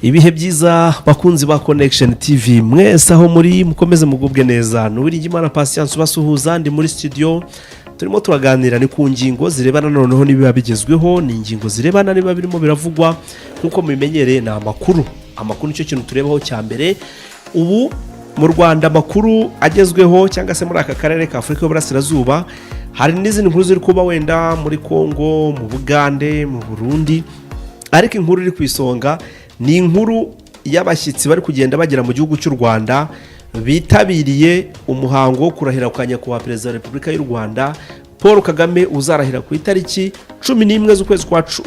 Ibihe byiza, bakunzi ba Connection TV mwese aho muri, mukomeze mugubwe neza. Nuwiringimana Patience ubasuhuza, ndi muri studio, turimo turaganira. Ni ku ngingo zirebana noneho n'ibiba bigezweho, ni ingingo zirebana n'ibiba birimo biravugwa. Nk'uko mubimenyereye, ni amakuru. Amakuru nicyo kintu turebaho cya mbere. Ubu mu Rwanda amakuru agezweho, cyangwa se muri aka karere ka Afurika y'Uburasirazuba, hari n'izindi nkuru ziri kuba wenda muri Congo, mu Bugande, mu Burundi, ariko inkuru iri ku isonga ni inkuru y'abashyitsi bari kugenda bagera mu gihugu cy'u Rwanda, bitabiriye umuhango wo kurahira kwa Nyakubahwa Perezida wa Repubulika y'u Rwanda Paul Kagame, uzarahira ku itariki 11 z'ukwezi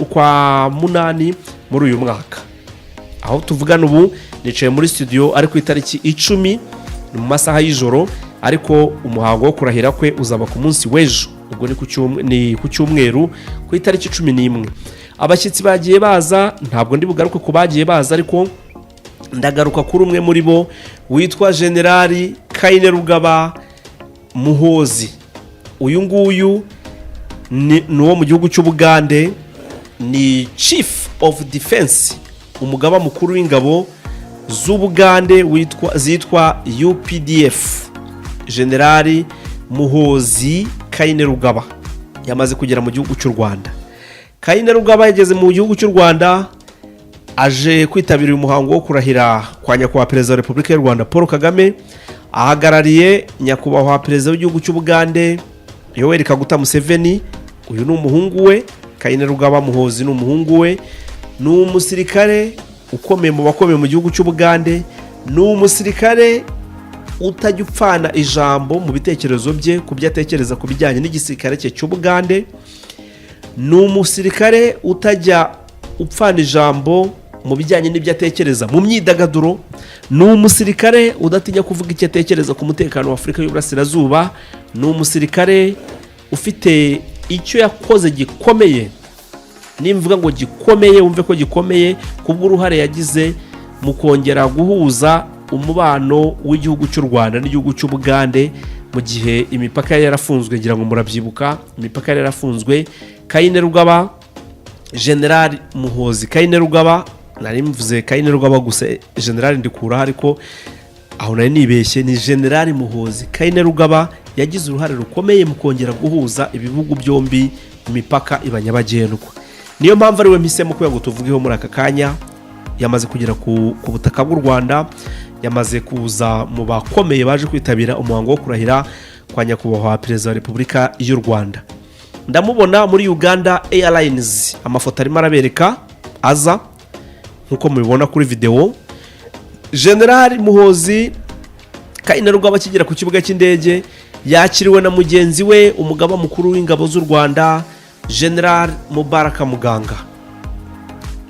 kwa munani muri uyu mwaka. Aho tuvugana ubu nicaye muri studio ari ku itariki 10, ni mu masaha y'ijoro, ariko umuhango wo kurahira kwe uzaba ku munsi w'ejo. Ubwo ni ku cyumweru, ku itariki 11. Abashyitsi bagiye baza, ntabwo ndi bugaruke ku bagiye baza, ariko ndagaruka kuri umwe muri bo witwa Generali Kainerugaba Muhozi. Uyu nguyu ni uwo mu gihugu cy'Ubugande, ni Chief of Defense, umugaba mukuru w'ingabo z'Ubugande zitwa UPDF. Generali Muhozi Kainerugaba yamaze kugera mu gihugu cy'u Rwanda. Kainerugaba yageze mu gihugu cy'u Rwanda aje kwitabira uyu muhango wo kurahira kwa Nyakubahwa Perezida wa Repubulika y'u Rwanda Paul Kagame. Ahagarariye Nyakubahwa Perezida w'igihugu cy'Ubugande Yoweri Kaguta Museveni. Uyu ni umuhungu we, Kainerugaba Muhozi ni umuhungu we. Ni umusirikare ukomeye mu bakomeye mu gihugu cy'Ubugande, ni umusirikare utajya upfana ijambo mu bitekerezo bye, ku byo atekereza ku bijyanye n'igisirikare cye cy'Ubugande. Ni umusirikare utajya upfana ijambo mu bijyanye n'ibyo atekereza mu myidagaduro. Ni umusirikare udatinya kuvuga icyo atekereza ku mutekano wa Afurika y'Uburasirazuba. Ni umusirikare ufite icyo yakoze gikomeye. Nimvuga ngo gikomeye, wumve ko gikomeye, kubw'uruhare yagize mu kongera guhuza umubano w'igihugu cy'u Rwanda n'igihugu cy'Ubugande mu gihe imipaka yari yarafunzwe. Ngira ngo murabyibuka, imipaka yari yarafunzwe. Kainerugaba, General Muhozi Kainerugaba, nari mvuze Kainerugaba gusa, General ndikuraho, ariko aho nari nibeshye, ni General Muhozi Kainerugaba. Yagize uruhare rukomeye mu kongera guhuza ibihugu byombi, imipaka iba nyabagendwa. Niyo mpamvu ariwe mpisemo kugira ngo tuvugeho muri aka kanya. Yamaze kugera ku butaka bw'u Rwanda, yamaze kuza mu bakomeye baje kwitabira umuhango wo kurahira kwa Nyakubahwa Perezida wa Repubulika y'u Rwanda. Ndamubona muri Uganda Airlines, amafoto arimo arabereka aza nk'uko mubibona kuri videwo. General Muhozi Kainerugaba akigera ku kibuga cy'indege yakiriwe na mugenzi we, umugaba mukuru w'ingabo z'u Rwanda General Mubaraka Muganga,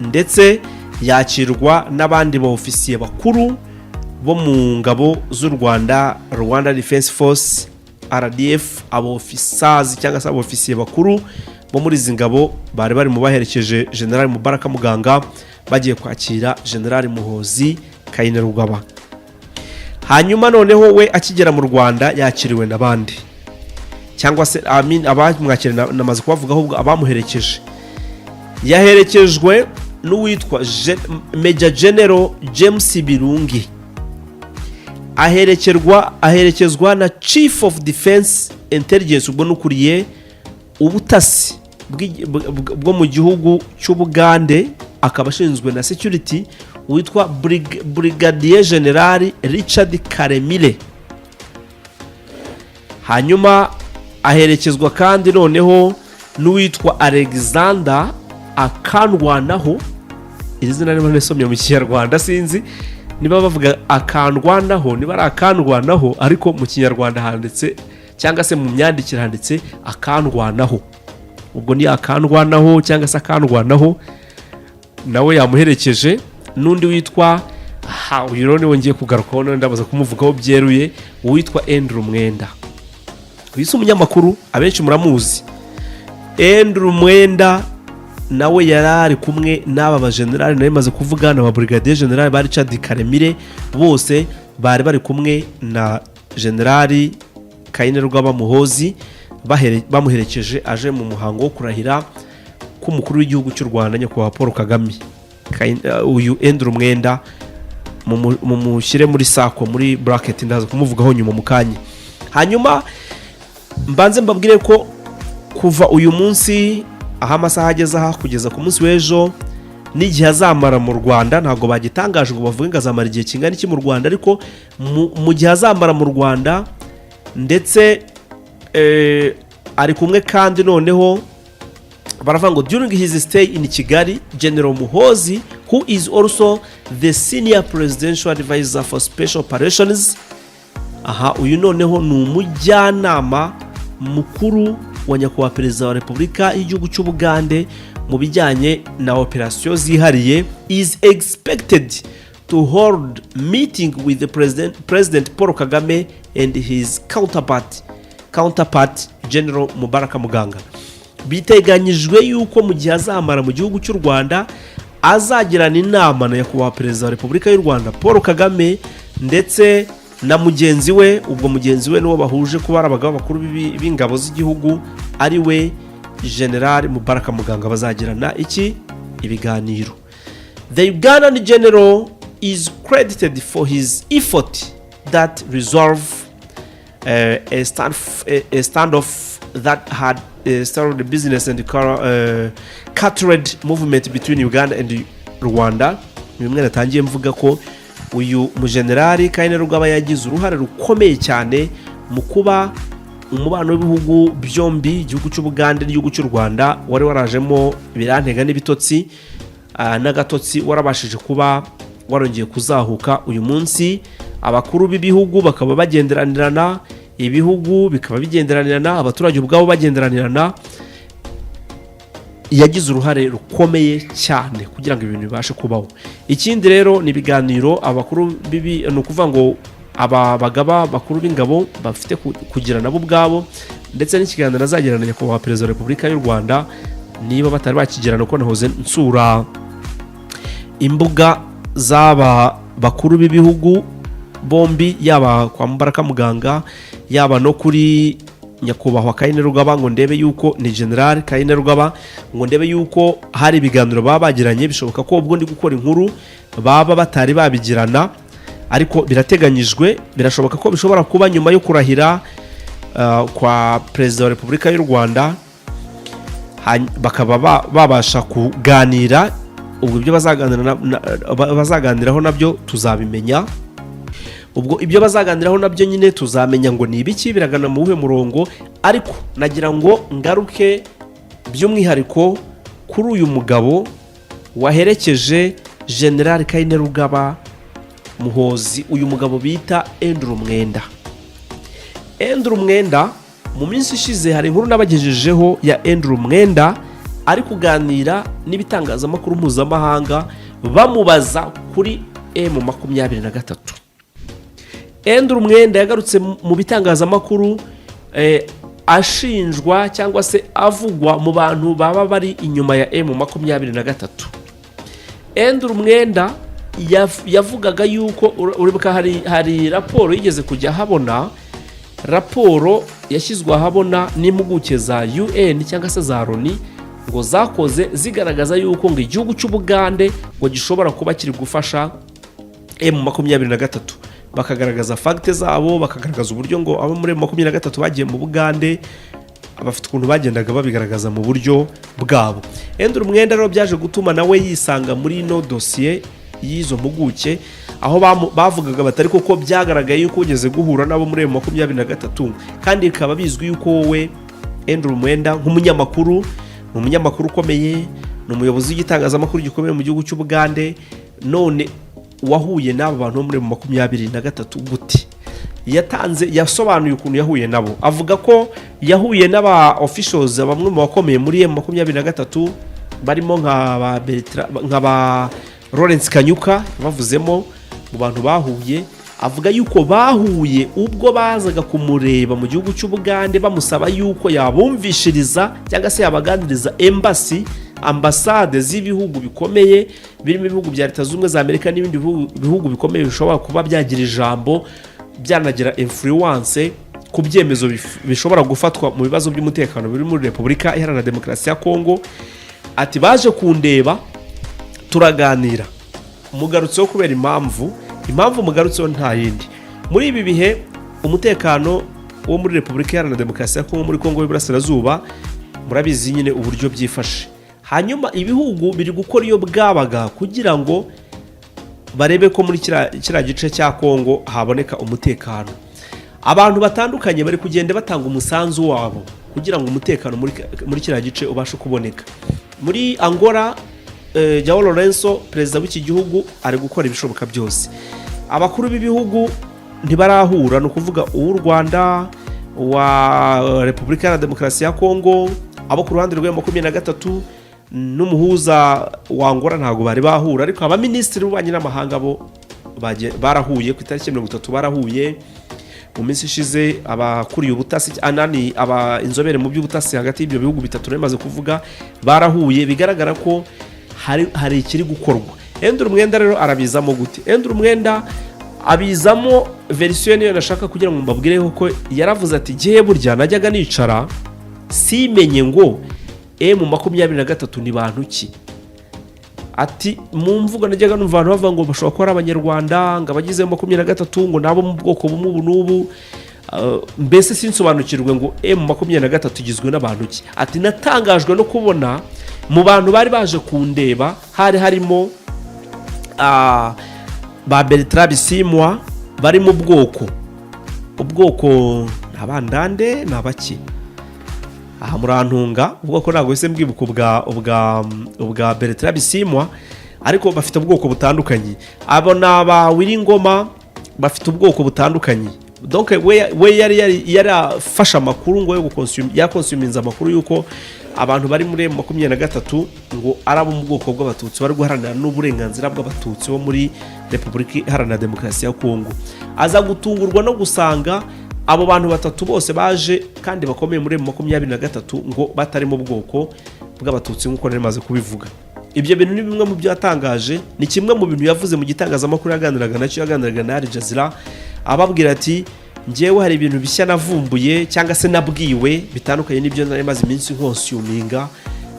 ndetse yakirwa n'abandi ba ofisiye bakuru bo mu ngabo z'u Rwanda, Rwanda Defense Force, RDF. Aba officers cyangwa se abofisiye bakuru bo muri izi ngabo bari bari mu baherekeje General Mubaraka Muganga bagiye kwakira General Muhozi Kainerugaba. Hanyuma noneho we akigera mu Rwanda yakiriwe n'abandi, cyangwa se abamwakiriye namaze kubavuga, ahubwo abamuherekeje. Yaherekejwe n'uwitwa Major General James Birungi, aherekezwa na Chief of Defense Intelligence, ubwo n'ukuriye ubutasi bwo mu gihugu cy'Ubugande, akaba ashinzwe na security, witwa Brigadier General Richard Karemire. Hanyuma aherekezwa kandi noneho n'uwitwa Alexander Akandwanaho. Iri zina niba nisomye mu Kinyarwanda, sinzi niba bavuga Akandwanaho, niba ari Akandwanaho, ariko mu Kinyarwanda handitse, cyangwa se mu myandikire handitse Akandwanaho. Ubwo ni Akandwanaho cyangwa se Akandwanaho, nawe yamuherekeje, n'undi witwa, aha uyu rero niwe ngiye kugarukaho, none ndabaza kumuvugaho byeruye, uwitwa Andrew Mwenda. Uyu si umunyamakuru, abenshi muramuzi. Andrew Mwenda nawe yari ari kumwe n'aba bajenerali nari maze kuvuga, na ba Brigadier General ba Richard Karemire, bose bari bari kumwe na Generali Kainerugaba Muhozi, bamuherekeje aje mu muhango wo kurahira k'umukuru w'igihugu cy'u Rwanda Nyakubahwa Paul Kagame. Uyu Andrew Mwenda mumushyire muri sako, muri bracket, ndaza kumuvugaho nyuma mu kanya. Hanyuma mbanze mbabwire ko kuva uyu munsi, aho amasaha ageze aha, kugeza ku munsi w'ejo n'igihe azamara mu Rwanda, ntabwo bagitangaje ngo bavuge ngo azamara igihe kingana iki mu Rwanda, ariko mu gihe azamara mu Rwanda ndetse ari kumwe kandi noneho baravuga ngo during his stay in Kigali, General Muhozi, who is also the senior presidential advisor for special operations, aha uyu noneho ni umujyanama mukuru wa nyakubahwa Perezida wa Repubulika y'igihugu cy'Ubugande mu bijyanye na operasiyo zihariye, is expected to hold meeting with the President Paul Kagame and his counterpart General Mubaraka Muganga. Biteganyijwe yuko mu gihe azamara mu gihugu cy'u Rwanda azagirana inama na nyakubahwa Perezida wa Repubulika y'u Rwanda Paul Kagame ndetse na mugenzi we. Ubwo mugenzi we n'uwo bahuje kuba ari abagabo bakuru b'ingabo z'igihugu, ari we General Mubaraka Muganga, bazagirana iki ibiganiro. The Ugandan general is credited for his effort that resolve a standoff that had started the business and trade movement between Uganda and Rwanda. Ni bimwe natangiye mvuga ko uyu mujenerali Kainerugaba yagize uruhare rukomeye cyane mu kuba umubano w'ibihugu byombi, igihugu cy'Ubugande n'igihugu cy'u Rwanda, wari warajemo ibirantega n'ibitotsi n'agatotsi, warabashije kuba warongeye kuzahuka. Uyu munsi abakuru b'ibihugu bakaba bagenderanirana, ibihugu bikaba bigenderanirana, abaturage ubwabo bagenderanirana. Yagize uruhare rukomeye cyane kugira ngo ibintu bibashe kubaho. Ikindi rero ni ibiganiro abakuru bibi, ni ukuvuga ngo aba bagaba bakuru b'ingabo bafite kugira nabo ubwabo, ndetse n'ikiganiro azagirana na nyakubahwa Perezida wa Repubulika y'u Rwanda, niba batari bakigirana, uko nahoze nsura imbuga z'aba bakuru b'ibihugu bombi, yaba kwa Mubaraka Muganga, yaba no kuri nyakubahwa Kainerugaba, ngo ndebe yuko ni General Kainerugaba, ngo ndebe yuko hari ibiganiro baba bagiranye. Bishoboka ko ubwo ndi gukora inkuru baba batari babigirana, ariko birateganyijwe, birashoboka ko bishobora kuba nyuma yo kurahira kwa Perezida wa Repubulika y'u Rwanda, bakaba babasha kuganira. Ubwo ibyo bazaganiraho nabyo tuzabimenya. Ubwo ibyo bazaganiraho nabyo nyine tuzamenya ngo ni ibiki, biragana mu buhe murongo. Ariko nagira ngo ngaruke by'umwihariko kuri uyu mugabo waherekeje General Kainerugaba Muhozi, uyu mugabo bita Andrew Mwenda. Andrew Mwenda, mu minsi ishize hari inkuru nabagejejeho ya Andrew Mwenda ari kuganira n'ibitangazamakuru mpuzamahanga, bamubaza kuri M23. Andrew Mwenda yagarutse mu bitangazamakuru ashinjwa cyangwa se avugwa mu bantu baba bari inyuma ya M23. Andrew Mwenda yavugaga yuko uribuka hari raporo yigeze kujya ahabona, raporo yashyizwe ahabona n'impuguke za UN cyangwa se za Loni, ngo zakoze zigaragaza yuko ngo igihugu cy'Ubugande ngo gishobora kuba kiri gufasha M23, bakagaragaza facts zabo, bakagaragaza uburyo ngo abo muri M23 bagiye mu Bugande, bafite ukuntu bagendaga babigaragaza mu buryo bwabo. Andrew Mwenda rero byaje gutuma nawe yisanga muri ino dosiye y'izo mpuguke, aho bavugaga batari koko byagaragaye yuko ugeze guhura nabo muri M23, kandi bikaba bizwi yuko wowe Andrew Mwenda nk'umunyamakuru, ni umunyamakuru ukomeye, ni umuyobozi w'igitangazamakuru gikomeye mu gihugu cy'Ubugande, none wahuye n'aba bantu bo muri M23 gute? Yatanze, yasobanuye ukuntu yahuye nabo, avuga ko yahuye n'aba officials, bamwe mu bakomeye muri M23, barimo nka ba nka ba Lawrence Kanyuka bavuzemo mu bantu bahuye. Avuga yuko bahuye ubwo bazaga kumureba mu gihugu cy'Ubugande, bamusaba yuko yabumvishiriza cyangwa se yabaganiriza embassy, ambasade z'ibihugu bikomeye, birimo ibihugu bya Leta Zunze Ubumwe za Amerika n'ibindi bihugu bikomeye bishobora kuba byagira ijambo, byanagira influence ku byemezo bishobora gufatwa mu bibazo by'umutekano biri muri Repubulika Iharanira Demokarasi ya Kongo. Ati baje kundeba Turaganira, mugarutseho kubera impamvu mugarutseho nta yindi. Muri ibi bihe umutekano wo muri Repubulika Iharanira Demokarasi ya Kongo, muri Kongo y'Iburasirazuba, murabizi nyine uburyo byifashe. Hanyuma ibihugu biri gukora iyo bwabaga kugira ngo barebe ko muri kiriya gice cya Kongo haboneka umutekano. Abantu batandukanye bari kugenda batanga umusanzu wabo kugira ngo umutekano muri kiriya gice ubashe kuboneka. Muri Angola, João Lourenço, perezida w'iki gihugu, ari gukora ibishoboka byose. Abakuru b'ibihugu ntibarahura, ni ukuvuga uw'u Rwanda, uwa Repubulika Iharanira Demokarasi ya Kongo, abo ku ruhande rwa 23 n'umuhuza wa Angola ntabwo bari bahura, ariko abaminisitiri b'ububanyi n'amahanga bo barahuye ku itariki 30. Barahuye mu minsi ishize. Abakuriye ubutasi anani, aba inzobere mu by'ubutasi hagati y'ibyo bihugu bitatu nari maze kuvuga barahuye. Bigaragara ko hari ikiri gukorwa. Andrew Mwenda rero arabizamo gute? Andrew Mwenda abizamo version niyo nashaka kugira ngo mbabwireho ko yaravuze ati: "Jyewe burya najyaga nicara simenye ngo M23 ni bantu ki." Ati: "Mu mvugo najyaga numva abantu bavuga ngo bashobora kuba ari Abanyarwanda, ngo abagize 23 ngo nabo mu bwoko bumwe ubu n'ubu. Mbese sinsobanukirwe ngo M23 igizwe n'abantu ki." Ati: "Natangajwe no kubona mu bantu bari baje kundeba hari harimo ba Bertrand Bisimwa bari mu bwoko ni Abandande, ni abaki aha, murantunga, ubwoko ntabwo wese mbwibuka ubwa Bertrand Bisimwa, ariko bafite ubwoko butandukanye. Abo ni aba Wiringoma, bafite ubwoko butandukanye." Donc we yari yarafashe amakuru ngo yo yakonsuminze amakuru y'uko abantu bari muri 23 ngo ari abo mu bwoko bw'Abatutsi, bari guharanira n'uburenganzira bw'Abatutsi bo muri Repubulika Iharanira Demokarasi ya Kongo. Aza gutungurwa no gusanga abo bantu batatu bose baje kandi bakomeye muri 23 ngo batari mu bwoko bw'Abatutsi, nk'uko nari maze kubivuga. Ibyo bintu ni bimwe mu byo yatangaje, ni kimwe mu bintu yavuze mu gitangazamakuru yaganiraga nacyo, yaganiraga na Al Jazeera, ababwira ati: "Njyewe hari ibintu bishya navumbuye cyangwa se nabwiwe bitandukanye n'ibyo nari maze iminsi nkonsuminga,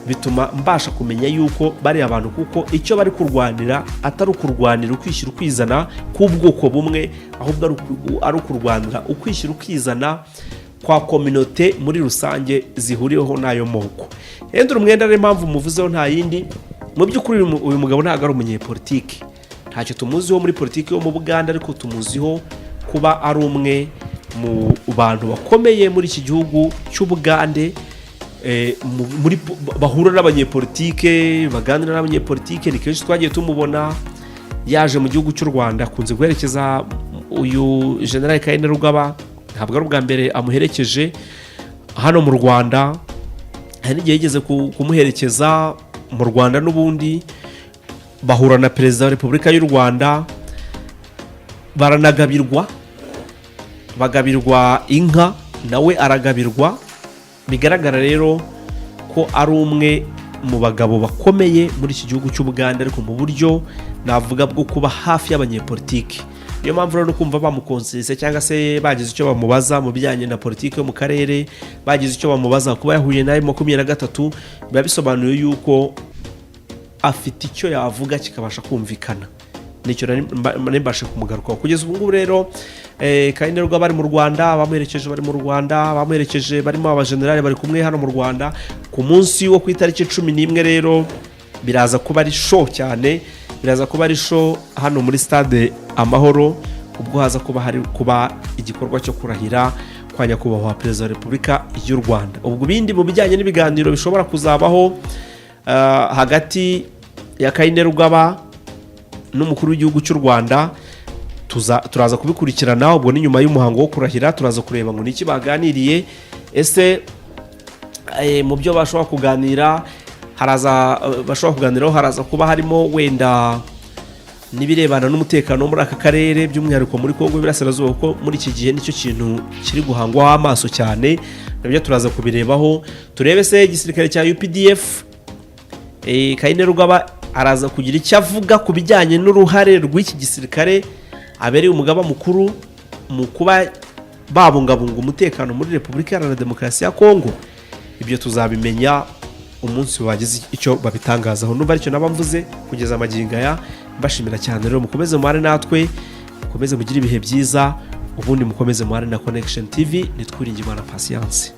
bituma mbasha kumenya yuko bariya bantu kuko icyo bari kurwanira atari ukurwanira ukwishyira ukwizana k'ubwoko bumwe, ahubwo ari ukurwanira ukwishyira ukizana kwa communauté muri rusange zihuriweho n'ayo moko." Andrew Mwenda rero, impamvu muvuzeho nta yindi, mu by'ukuri uyu mugabo ntabwo ari umunyepolitiki, ntacyo tumuziho muri politiki yo mu Buganda, ariko tumuziho kuba ari umwe mu bantu bakomeye muri iki gihugu cy'Ubugande, muri bahura n'abanyepolitike, baganira n'abanyepolitike. Ni kenshi twagiye tumubona yaje mu gihugu cy'u Rwanda, akunze guherekeza uyu General Kainerugaba. Ntabwo ari ubwa mbere amuherekeje hano mu Rwanda, hari n'igihe yigeze kumuherekeza mu Rwanda n'ubundi bahura na Perezida wa Repubulika y'u Rwanda, baranagabirwa, bagabirwa inka, nawe aragabirwa. Bigaragara rero ko ari umwe mu bagabo bakomeye muri iki gihugu cy'Ubugande, ariko mu buryo navuga bwo kuba hafi y'abanyepolitiki. Niyo mpamvu rero kumva bamukonsise cyangwa se bagize icyo bamubaza mu bijyanye na politiki yo mu karere, bagize icyo bamubaza kuba yahuye nawe 23, biba bisobanuye yuko afite icyo yavuga kikabasha kumvikana. Nicyo nari mbashe kumugarukaho kugeza ubu ngubu. Rero Kainerugaba bari mu Rwanda, abamuherekeje bari mu Rwanda, abamuherekeje barimo abajenerali bari kumwe hano mu Rwanda. Ku munsi wo ku itariki 11 rero biraza kuba ari show cyane, biraza kuba ari show hano muri Stade Amahoro, ubwo haza kuba hari kuba igikorwa cyo kurahira kwa Nyakubahwa Perezida wa Repubulika y'u Rwanda. Ubwo ibindi mu bijyanye n'ibiganiro bishobora kuzabaho hagati ya Kainerugaba n'umukuru w'igihugu cy'u Rwanda, turaza kubikurikirana. Ubwo ni nyuma y'umuhango wo kurahira, turaza kureba ngo niki baganiriye. Ese mu byo bashobora kuganira haraza bashobora kuganiraho haraza kuba harimo wenda n'ibirebana n'umutekano wo muri aka karere, by'umwihariko muri Kongo y'Iburasirazuba, kuko muri iki gihe nicyo kintu kiri guhangwaho amaso cyane. Nabyo turaza kubirebaho, turebe se igisirikare cya UPDF, Kainerugaba araza kugira icyo avuga ku bijyanye n'uruhare rw'iki gisirikare abereye umugaba mukuru mu kuba babungabunga umutekano muri Repubulika Iharanira Demokarasi ya Kongo. Ibyo tuzabimenya. umunsi wagize icyo babitangazaho. Numva aricyo naba mvuze kugeza amagingo aya. Mbashimira cyane rero, mukomeze mubane natwe, mukomeze mugire ibihe byiza, ubundi mukomeze mubane na Connection TV. Nitwa Uwiringiyimana Patience.